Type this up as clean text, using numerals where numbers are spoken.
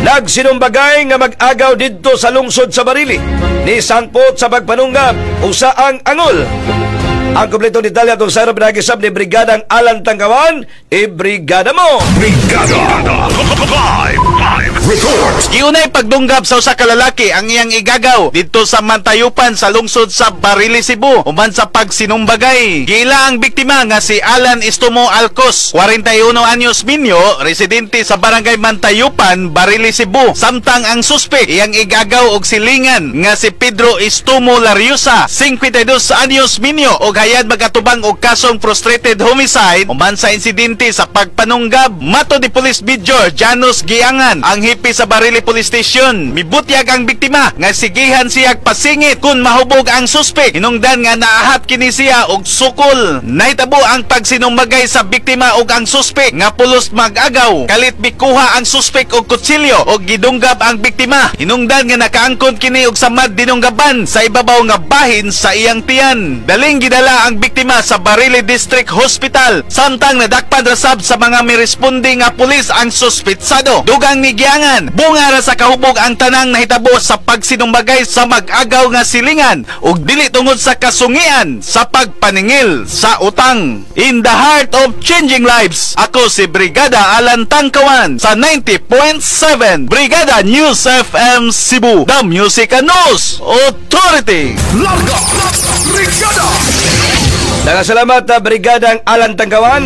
Nagsinumbagay nga mag-agaw didto sa lungsod sa Barili. Nisangpot sa pagpanunggab, usa ang angol. Ang kompletong detalye atong sa pinagisab ni Brigadang Alan Tangkawan, i-brigada mo! Brigada Live Live Report. Giunay pagdunggab sa usa ka lalaki ang iyang igagaw didto sa Mantayupan sa lungsod sa Barili, Cebu, human sa pagsinumbagay. Giila ang biktima nga si Alan Estomo Alcos, 41 anyos minyo, residente sa barangay Mantayupan, Barili, Cebu. Samtang ang suspek iyang igagaw og silingan nga si Pedro Estomo Lariosa, 52 anyos minyo, og hayad magatubang og kasong frustrated homicide human sa insidente sa pagpanunggab. Matod ni Police Major Janus Giangan, ang hepe sa Barili Police Station, mibutyag ang biktima nga sigihan siyag pasingit kung mahubog ang suspek. Hinungdan nga naahat kini siya og sukol. Nahitabo ang pagsinumbagay sa biktima og ang suspek nga pulos mag-agaw. Kalit mikuha ang suspek og kutsilyo og gidunggab ang biktima. Hinungdan nga nakaangkon kini og samad dinunggaban sa ibabaw nga bahin sa iyang tiyan. Daling gidala ang biktima sa Barili District Hospital. Samtang nadakpan rasab sa mga miresponde nga pulis ang suspitsado. Dugang ni Giangan, bunga ra sa kahubog ang tanang nahitabo sa pagsinumbagay sa mag-agaw nga silingan ug dili tungod sa kasungian sa pagpaningil sa utang. In the heart of changing lives, ako si Brigada Alan Tangkawan sa 90.7 Brigada News FM Cebu, The Music and News Authority. Larga Brigada. Daghang salamat, Brigadang Alan Tangkawan.